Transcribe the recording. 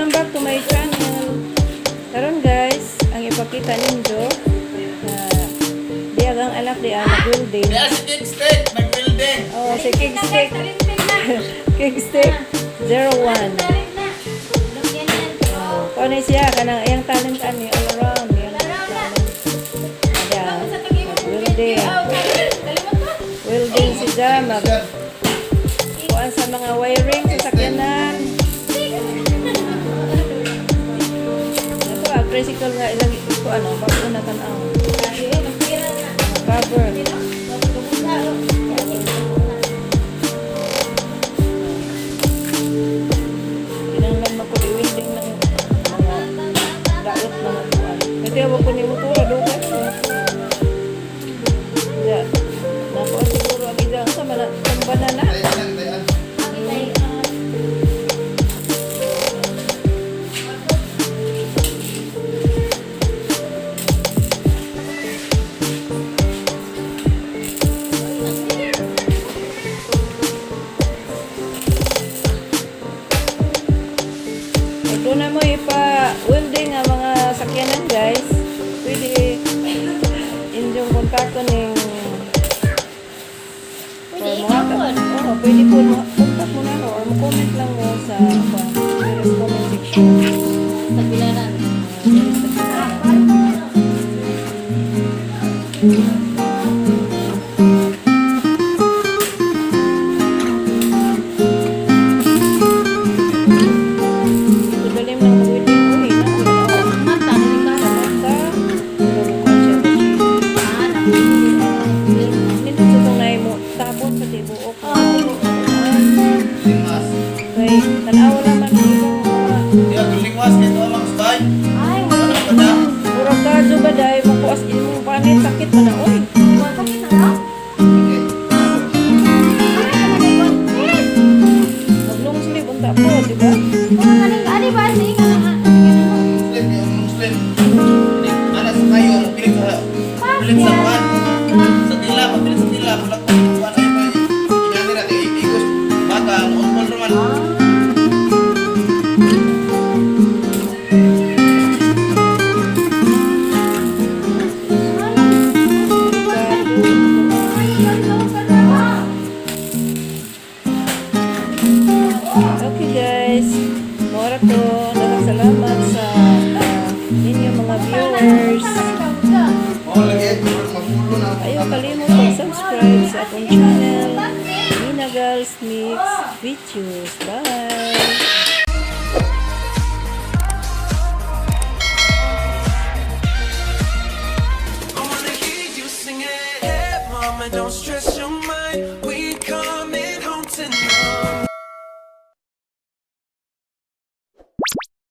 Welcome back to my channel. Karon guys, ang ipakita ninyo na diag ang anak di ang nag-welding. Kaya si King Stick, nag-welding. Oh, si King Stick. King Stick 01. Oh, kuno siya kanang iyang talent ani all around iyang talent. Ada, welding. Welding siya, mag kuan sa mga wiring sa sakyanan. Ito, ang tricycle nga ilang ko ano, bago na tan-aw. Cover. Kinahanglan man ko i-welding ng mga daot, mga kuan. Kasi ako ko ni motora dugay. Ya. Nakuha siguro ang ilang sa mana banana. Tayan, tayan. Ito na mo ipa-welding ang mga sakyanan, guys. Pwede inyong kontakto ning Pwede or ikaw po. Oo, pwede po contact mo na ako or mo-comment lang mo sa sa comment section. Sa bilaran. Sa bilaran. Ito dalim ng mag-welding uy, na. Mata, delikado. Mata, pero mukhang siya Ah, naku. Nindot sa itong mo, tabot sa tibuok. Oh, tibuok. Lingwas. Kay, tanawa naman ang ibang mga Iya, lingwas, kaya ito ang stay. Ay, Ano pa na? Murag kadyo ba dahil makuas imong panit, sakit pa na, oy. Sakit na no? Okay. Ay, ano na yun? Eh, Mag long sleeve unta po, di ba? mga kaning ani ba sa ikaw na? Muslim, yung Muslim. Anas kayo, pilit sa kuan. Sa tila, pilit sa tila, mulak ko kuan ay pa. Ingani ra kay igos baka mo raman. Okay guys, mora to. Daghang salamat sa inyong mga viewers. Oh, lagi magulo na. Ayaw kalimot mag-subscribe sa akong channel, Nina Girls Mix Videos. Bye! I wanna hear you sing it. Hey, mama, don't stress.